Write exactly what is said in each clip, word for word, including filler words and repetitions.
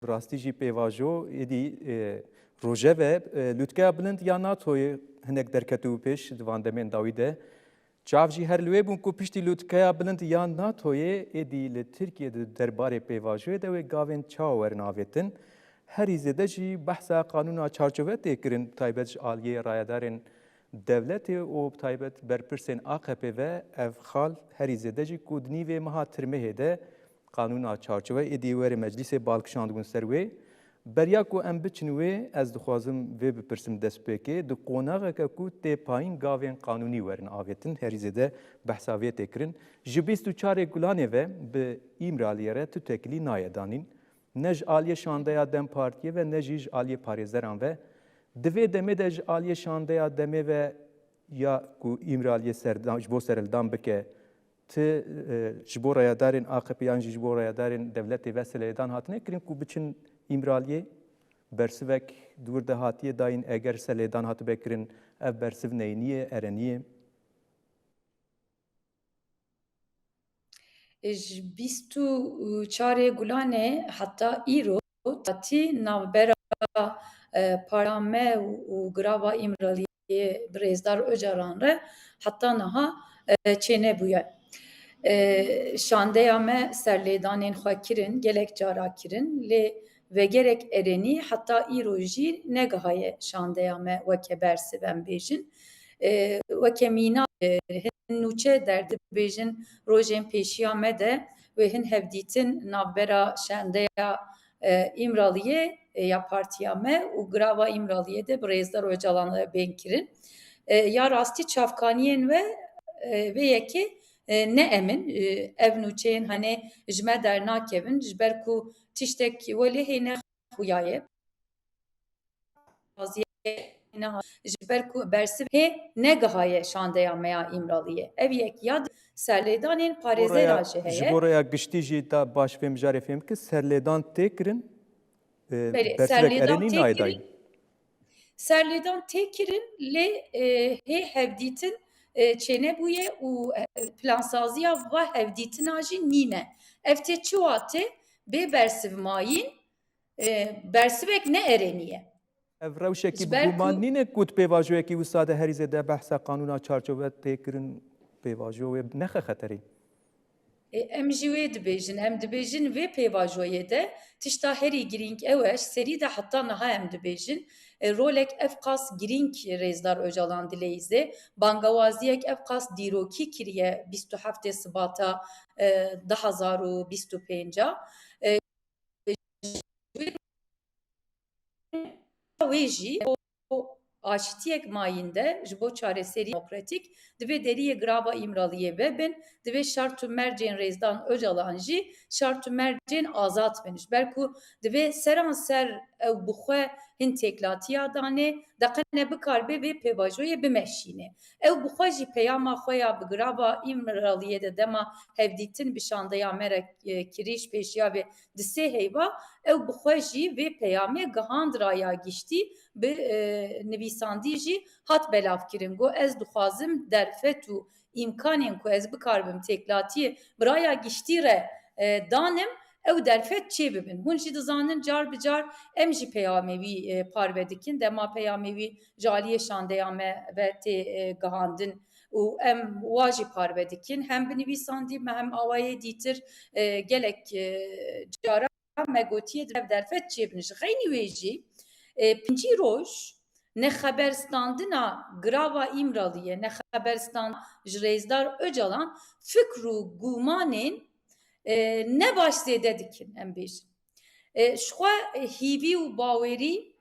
Bi rastî jî pêvajo êdî, e, rojeve, e, lûtkeya bilind ya NATOyê hinek derketibû pêş di van demên dawî de. Çav jî her li wê bûn ku piştî lûtkeya bilind ya NATOyê êdî li Tirkiyê di derbarê pêvajoyê de wê gavên çawa werin avêtin. Herî zêde jî behsa qanûna çarçove tê kirin, taybet ji aliyê rayedarên dewletê û bi taybet berpirsên A Q P ve ev xal herî zêde jî ku di nîvê meha Tirmehê de qanûna çarçove êdî were meclîsê bal kişandibûn ser wê. Beriya ku em biçin wê, ez dixwazim vê bipirsim destpêkê, di qonaxeke ku tê payîn gavên qanûnî werin avêtin, herî zêde behsa vê tê kirin. Ji bîst û çarê Gulanê ve bi Îmraliyê re tu tekilî nayê danîn. Ne ji aliyê şandeya DEM Partiyê ve, ne jî ji aliyê parêzeran ve. Di vê demê de ji aliyê şandeya DEMê ve ya ku Îmraliyê serdan, ji bo serhildan bike, ti, e, ji bo rayedarên A Q P yan jî ji bo rayedarên dewletê ve serlêdan hatine kirin ku biçin Îmraliyê? Bersivek di wir de hatiye dayîn, eger serlêdan hatibe kirin, ev bersiv neyniye, ereniye? Ji bîst û çarê Gulanê heta îro tatî navbera, e, Parame û, û Girava Îmraliyê bi Rêzdar Ocalan re heta niha, e, çênebûye. E, şandeya me serlêdanên xwe kirin, gelek cara kirin, lê vegerek erenî heta îro jî negihaye şandeya me weke bersiv em bêjin. E, weke mîna, e, hin nûçe derdibêjin rojên pêşiya me de wê hin hevdîtin navbera şandeya, e, Îmraliyê, e, ya partiya me û Girava Îmraliyê de bi Rêzdar Ocalan re bên kirin. E, ya rastî çavkaniyên we, e, vê yekê, e, ne em in. E, ev nûçeyên hene ji me dernakevin, ji ber ku tiştek welê hê nexuyaye. Ji ber ku bersiv hê negihaye şandeya me ya Îmraliyê. Ev yek ya di serlêdanên parêzera jî heye. Ji bo rêya giştî jî ta baş vê mijarê fêm bike, serlêdan tê kirin, e, Belê, bersivek serlêdan erênî tê nayê dayîn. Kirin. Serlêdan tê kirin, lê, e, hê hevdîtin, e, çênebûye û, e, plansaziya va hevdîtina jî nîne. Ev tê çi watê? Bê bersiv mayîn, e, bersivek ne erênî ye. Ev rewşekî bi guman nîne ku di pêvajoyekî wisa de herî zêde behsa qanûna çarçove tê kirin, pêvajo wê nexe xeterê? E, em jî wê dibêjin, em dibêjin vê pêvajoyê de tişta herî girîng ew e, ji serî de heta niha em dibêjin, e, rolek ev qas girîng Rêzdar Ocalan dileyîze, bangawaziyek ev qas dîrokî kiriye bîst û heftê Sibata, e, du hazar û bîst û pênc a. E, wê jî bo aştiyek mayînde ji bo çareserî demokratîk divê deriyê Girava Îmraliyê vebin, divê şart û mercên Rêzdar Ocalan jî şart û mercên azad bin. Ji ber ku divê seranser ew bi xwe hin têklatiya danê, de qe ne bikaribe vê pêvajoyê bimeşîne. Ew bi xwe jî peyama xwe ya bi Girava Îmraliyê de dema hevdîtin bi şandeya me re, e, kirî ji pêşiya vê di sê heyva, ew bi xwe jî vê peyamê gihand raya giştî, bi, e, nivîsandî jî hat belavkirin. Got, ez dixwazim derfet û îmkanên ku ez bikaribim têklatiyê bi raya giştî re, e, danim, ew derfet çêbibin. Hûn jî dizanin car bi car em jî peyamê wî, e, parve dikin. Dema peyamê wî ji aliyê şandeya me ve tê, e, gihandin û em wa jî parve dikin. Hem bi nivîsandî me hem awayê dîtir, e, gelek, e, cara me gotiye di ev derfet çêbin. Ji xeynî wê jî, e, pêncî roj nexeberstandina Girava Îmraliyê, nexeberstan ji Rêzdar Ocalan fikr û gumanên, e, ne baş zêde dikin, em bêjin. E, ji xwe hîvî û bawerî,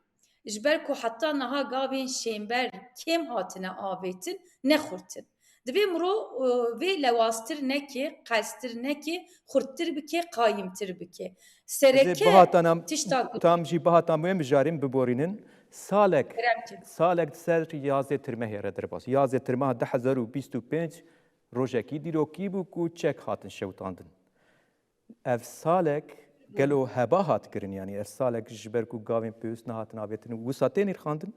ji ber ku heta niha gavên şênber kêm hatine avêtin, ne xurt in. Divê miro, e, vê lewaztir neke, qestir neke, xurttir bike, qayimtir bike. Sereke tişta ku tam jî bihata wê mijarên biborînin. Salek, kerem ki. Salek di ser yazê Tirmehê re derbas. Yazê Tirmeha du hezar û bîst û pênc rojekî dîrokî bû ku çek hatin şewitandin. Ev salek gelo heba hat kirin, yanî ev salek ji ber ku gavên pêwîst nehatin avêtin, wisa tê nirxandin?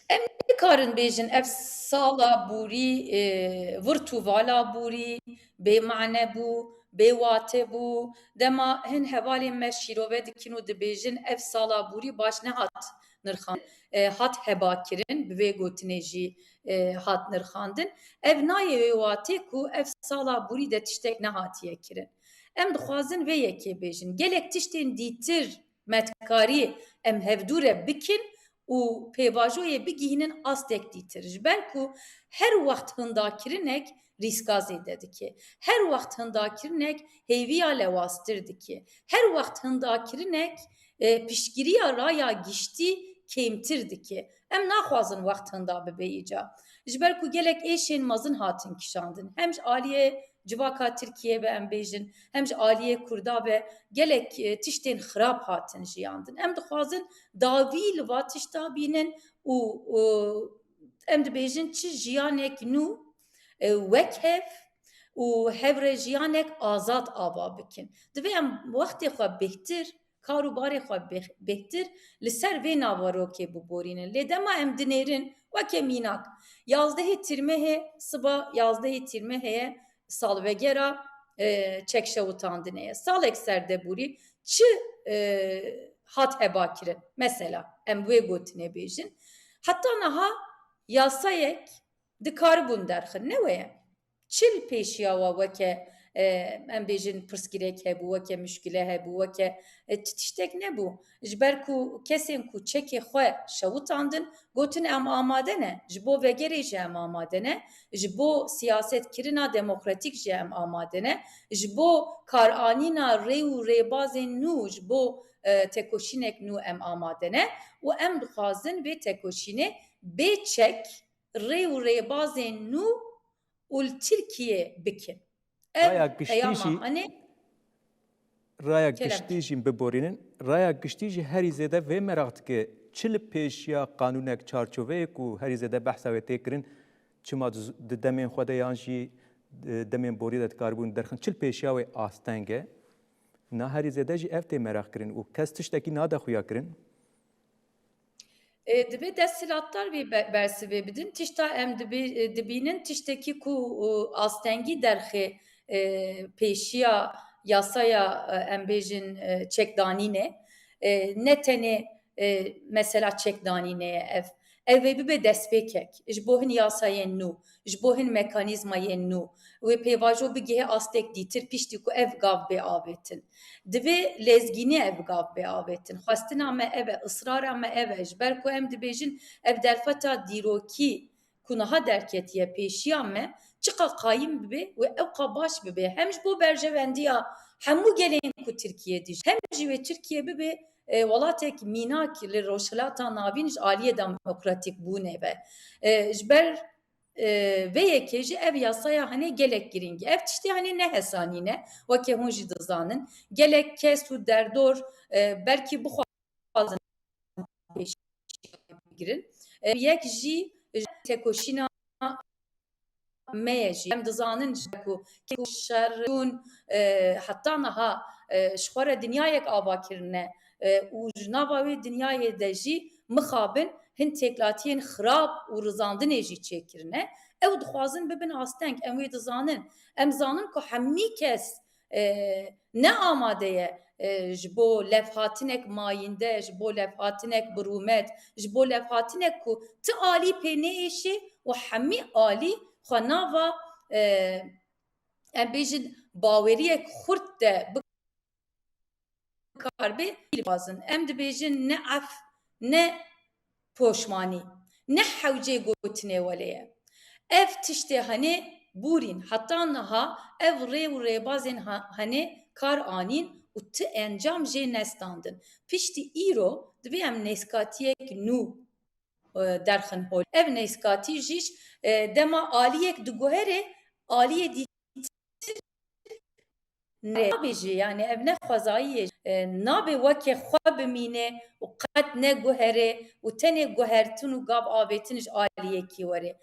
Em nikarin bêjin ev sala borî, e, virt û vala borî, bêmane bû, bêwate bû. Dema hin hevalên me şîrove dikin û dibêjin, ev sala borî baş nehat nirxandin, e, hat hebakirin, bi vê gotinê jî, e, hat nirxandin. Ev nayê wê watê ku ev sala borî de tiştek nehatiye kirin. Em dixwazin vê yekê bêjin. Gelek tiştên dîtir me dikarî em hevdû re bikin û pêvajoyê bigihînin astek dîtir. Ji ber ku her wext hindakirinek rîska zêde dike. Her wext hindakirinek hêviya lewaztir dike. Her wext hindakirinek, e, piştgiriya raya giştî kêmtir dike. Em naxwazin wext hinda bibe îca. Ji ber ku gelek êşên mezin hatin kişandin. Hem ji aliyê civaka Tirkiyê ve em bêjin, hem ji aliyê Kurda ve gelek, e, tiştên xirab hatin jiyandin. Em dixwazin dawî li va tişta bînin û, û em dibêjin çi jiyanek nû, e, wek hev û hevrejiyanek azad ava bikin. Divê em wextê xwe bêhtir, kar û barê xwe bêh-, bêhtir li ser vê naverokê biborînin. Lê dema em dinêrin, weke mînak, yazdehê Tîrmehê, siba yazdehê Tîrmehê ye, salvegera, e, çekşewitandinê ye. Salek ser de borî çi, e, hat hebakirin? Mesela, em wê gotinê bêjin. Heta niha yasayek dikaribûn derxin, ne wê ye? Çi li pêşiya we weke, e, em bêjin pirsgirêk hebû, weke muşkile hebû, weke, e, ti-, tiştek nebû. Ji ber ku kesên ku çekê xwe şewitandin, gotin, "Em amade ne." Ji bo vegerê jî em amade ne. Ji bo siyasetkirina demokratîk jî em amade ne. Ji bo karanîna rê û rêbazên nû, ji bo, e, tekoşînek nû em amade ne. Û em dixwazin vê tekoşînê bê çek, rê û rêbazên nû û li Tirkiyê bikin. Ev Raya giştî peyama jî, hanê raya kerem giştî jî biborînin. Raya giştî jî herî zêde vê meraq dike. Çi li pêşiya qanûnek, çarçoveyê ku herî zêde behsa wê tê kirin, çima di z-, di demên xwe de yan jî, e, demên borî de dikaribûn derxin, çi li pêşiya wê asteng e? Na herî zêde jî ev tê meraq kirin û kes tiştekî nade xuya kirin. E, divê desthilatdar vê be-, bersivê bidin. Tişta em dibê-, e, dibînin, tiştekî ku, e, astengî derxê, e, pêşiya yasaya, e, em bêjin, e, çekdanînê, e, ne tenê, e, mesela çekdanînê ye ev. Ev ê bibe destpêkek ji bo hin yasayên nû, ji bo hin mekanîzmayên nû. Wê pêvajo bigihê astek dîtir piştî ku ev gav bê avêtin. Divê lezgînî ev gav bê avêtin. Xwestina me ev e, israra me ev e. Ji ber ku em dibêjin ev derfeta dîrokî ku niha derketiye pêşiya me, çiqa qayîm bibe û ewqa baş bibe. Hem ji bo berjewendiya hemû gelên ku Tirkiye dijî, hem jî wê Tirkiye bibe, e, welatek mînak li Rojhilata Navîn ji aliyê demokratîk bûnê ve. E, ji ber e, vê yekê jî ev yasaya hanê gelek girîng e. Ev tiştê hanê ne hesanî ne, weke hûn jî dizanin. Gelek kes û derdor, e, belkî bixwazin pêşiya bigirin. E, yek jî, jî tekoşîna me ye jî. Em dizanin ji ku, ku şer bûn, e, heta niha, e, ji xwe re dinyayek ava kirine, e, û ji nava wê dinyayê de jî mixabin hin têklatiyên xirab û rizandinê jî çêkirine. Ew dixwazin bibin asteng, em wê dizanin. Em zanin ku hemî kes, e, ne amade ye, e, ji bo levhatinek mayînde, ji bo levhatinek bi rûmet, ji bo levhatinek ku ti alî pê neêşê û hemî alî xwe nava, e, em bêjin, baweriyek xurt de bikaribe dixwazin. Em dibêjin ne ef, ne poşmanî, ne hewcê gotinê welê ye. Ev tiştê henê bûrîn, heta niha ev rê û rêbazên ha-, henê kar anîn û ti encam jê nestandin. Piştî îro divê em nêzkatiyek nû, e, derxin hol. Ev nêzkatî jî, e, dema aliyek diguhere, aliyê dî Nabêjê, yani ev ne xwezayî ye, e, nabe weke xwe bimîne û qet neguhere û tenê guhertin û gav avêtin ji aliyekî were.